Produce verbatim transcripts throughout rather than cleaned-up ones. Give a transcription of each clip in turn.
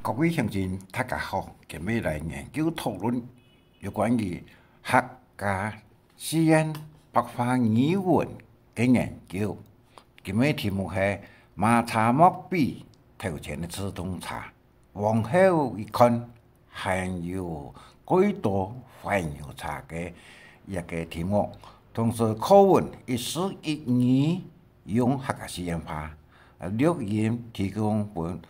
各位鄉親，大家好，今日來研究討論有關於客家四縣白話語文个研究。今日題目係馬車莫比頭前个自動車。往後一看，還有蓋多翻油車个一个題目。同時，課文一字一語用客家四縣話，啊，錄音提供分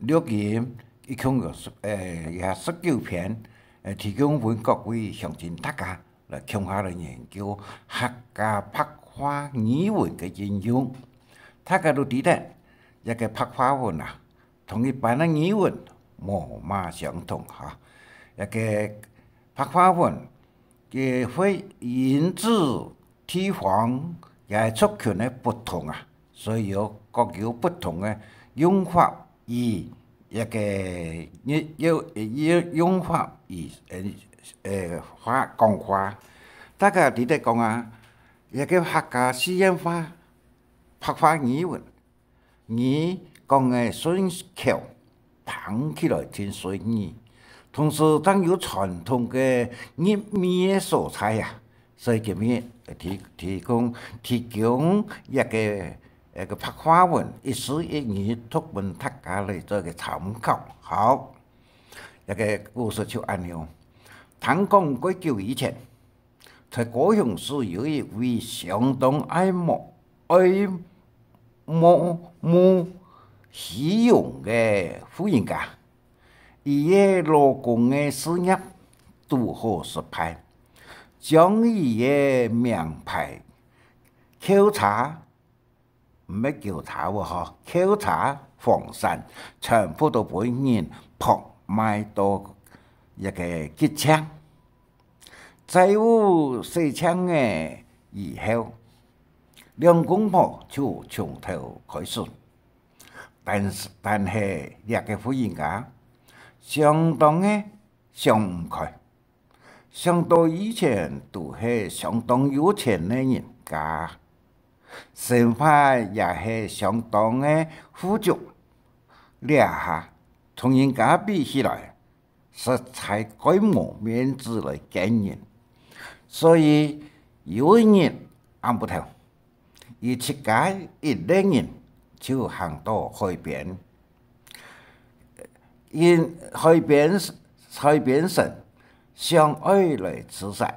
錄音一共有十，呃，也十九篇，呃，提供分各位鄉親大家來共下來研究客家白話語文个應用。大家都知得，這个白話文啊，同一般个語文無麼相同哈。這个白話文，佢會因為 地方也係族群个不同啊，所以有各有不同个用法，以一个用用用法以呃呃話講話。大家知得講啊，一个客家四縣話白話語文， 你講个順口，聽起來真順耳，同時正有傳統个入味个所在啊。所以今日提提供提供一个一个白話文一字一語讀分大家來做个參考。好，這个故事就恁樣。聽講蓋久以前， 在高雄市有一位相當愛慕愛慕慕虛榮个婦人家，佢个老公个事業堵好失敗，將佢个名牌轎車 毋係轎車哦，吼，轎車、房產，全部都分人拍賣到一个極淨。債務洗淨了以後，兩公婆就從頭開始。但是，但係這个婦人家相當个想毋開。 想到以前都係相當有錢个人家，生活也係相當个富足，這下同人家比起來，實在蓋無面子來見人。所以有一日暗晡頭， 佢自家一列人就行到海邊。因海邊，海邊脣想愛來自殺，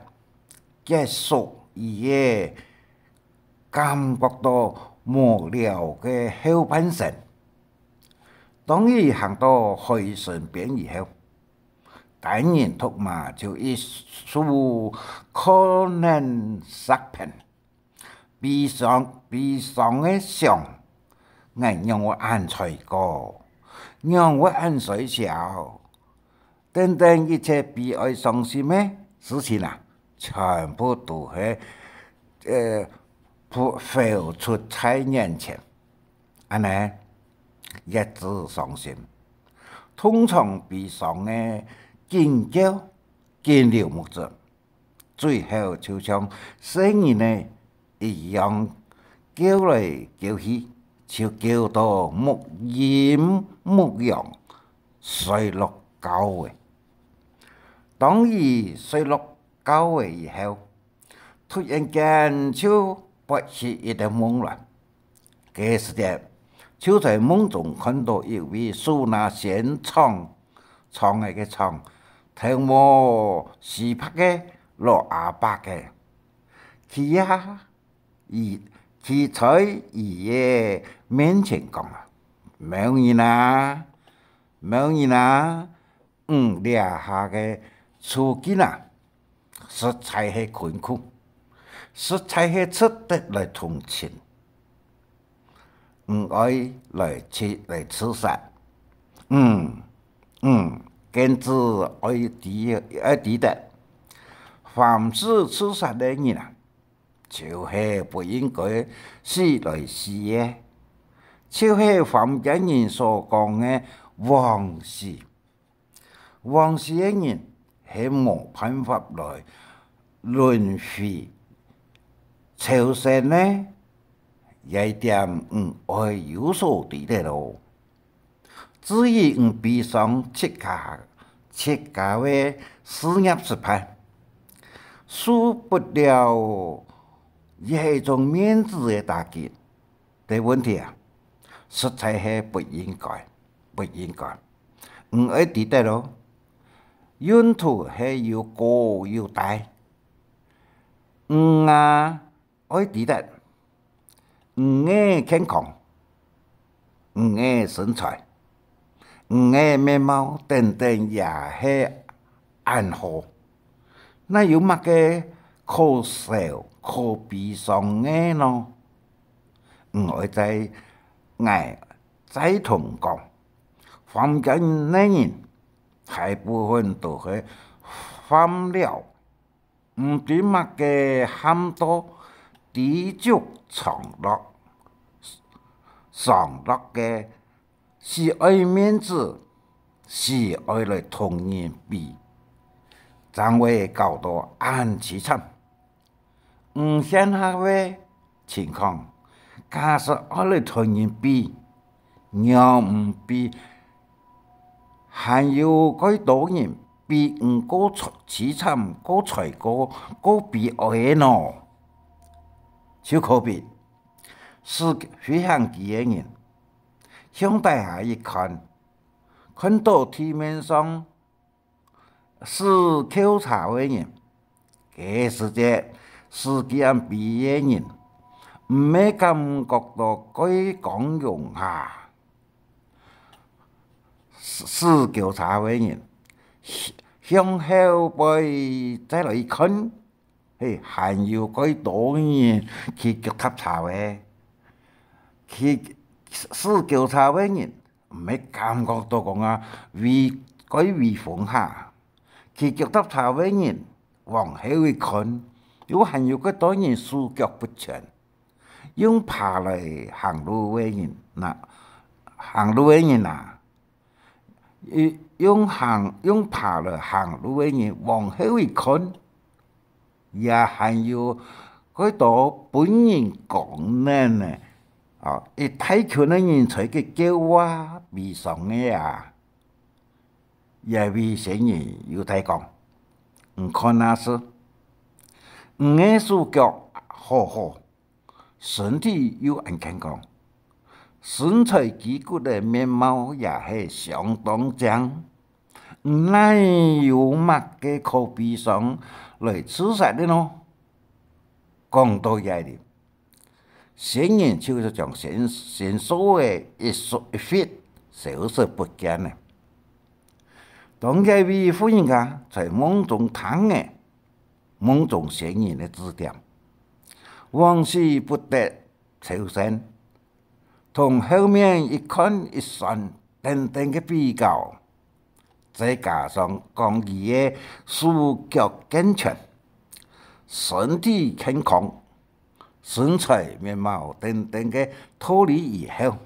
結束佢个感覺到無聊个後半生。當佢行到海脣邊以後，單人獨馬就一手擐等石片， 悲傷，悲傷个想：「𠊎仰會恁衰過？仰會恁衰潲？」等等一切悲哀傷心个事情啊，全部都係，呃，浮，浮出在眼前。恁呢，越之傷心，通常悲傷个緊噭，緊流目汁。 最後就像細人仔一樣噭來噭去，就噭到目陰目陽，睡落覺了。當佢睡落覺了以後，突然間就發起一個夢來。 該時節，就在夢中看到一位手拿仙草，草仔个草，頭毛須白个老阿伯仔，企啊，佢，企在佢个面前講啊：「某人啊，某人啊， 你這下个處境啊，實在係困苦，實在係值得來同情。你愛來自，來自殺。」嗯，嗯，堅持愛知，愛知得，凡係自殺个人啊， 就係不應該死來死个，就係凡間人所講个枉死。枉死个人係無辦法來輪迴超生个，這一點你愛有所知得哦。至於你比上自家，自家个事業失敗，受不了也係一種面子个打擊。這問題啊，實在係不應該，不應該。你愛知得哦，運途係有高有低。你啊，愛知得，你个健康，你个身材，你个面貌等等也係恁好，哪有麼个可愁可悲傷个呢？你愛知，𠊎再同講，凡間个人，大部分都係犯了 毋知麼个喊到知足常樂，常樂个，死愛面子，死愛來同人比，正會搞到恁悽慘。你現下个情況，假使愛來同人比， 若毋比，還有蓋多人比你過悽悽慘、過衰過、過悲哀个呢？就可比，駛飛行機个人，向底下一看，看到地面上 駛轎車个人，該時節，駛GMB个人，毋係感覺到蓋光榮哈？駛轎車个人，向後背再來一看，嘿，還有蓋多人騎腳踏車个，騎駛轎車个人， 毋係感覺到講啊，威，蓋威風哈。騎腳踏車个人往後一看，又還有蓋多人手腳不全，用爬來行路个人吶，行路个人啊，用，用行，用爬來行路个人往後一看， 也還有蓋多分人講呢，哦，一大群个人在該噭啊、悲傷个啊。這位仙人又再講：「你看啊，係，你个手腳好好，身體又恁健康，身材肌骨个面貌也係相當靚。 你哪有麼个可悲傷來自殺个呢？」講到這裡，仙人就係將仙，仙索个一索一拂，消失不見了。當這位婦人家在夢中聽了夢中仙人个指點，往死不得超生， 同後面一看一算等等个比較，再加上講佢个手腳健全，身體健康，身材面貌等等个道理以後，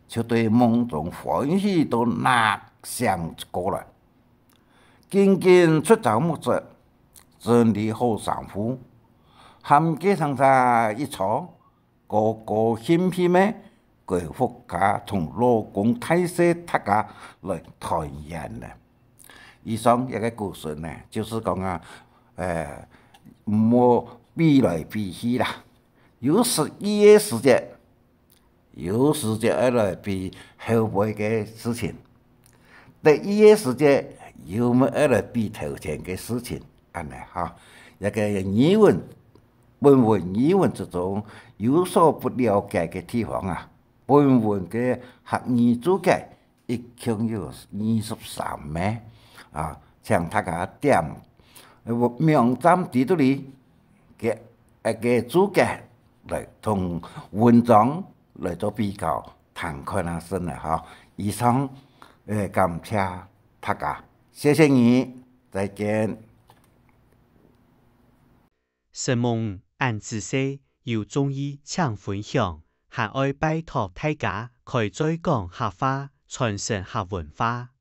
就對夢中歡喜到吶聲過來，緊緊出招目子，整理好衫褲，喊該儕儕一坐， 高高興興个歸屋下同老公大細大家來團圓呢。以上一個故事呢，就係講啊，呃，毋好比來比去啦，有失意个時節，有時節愛來比後背个事情，得意个時節，又愛來比頭前个事情，恁呢哈。這個語文 本文語文之中有所不了解个地方啊，本文个客語註解一共有二十三個啊，請大家點，呃，網站底肚裡个，呃，个註解來同文章來做比較，聽看啊先來哈。以上，呃，感謝大家，謝謝你，再見。 承蒙恁仔細，有中意請分享，還愛拜託大家開嘴講客話，傳承客文化。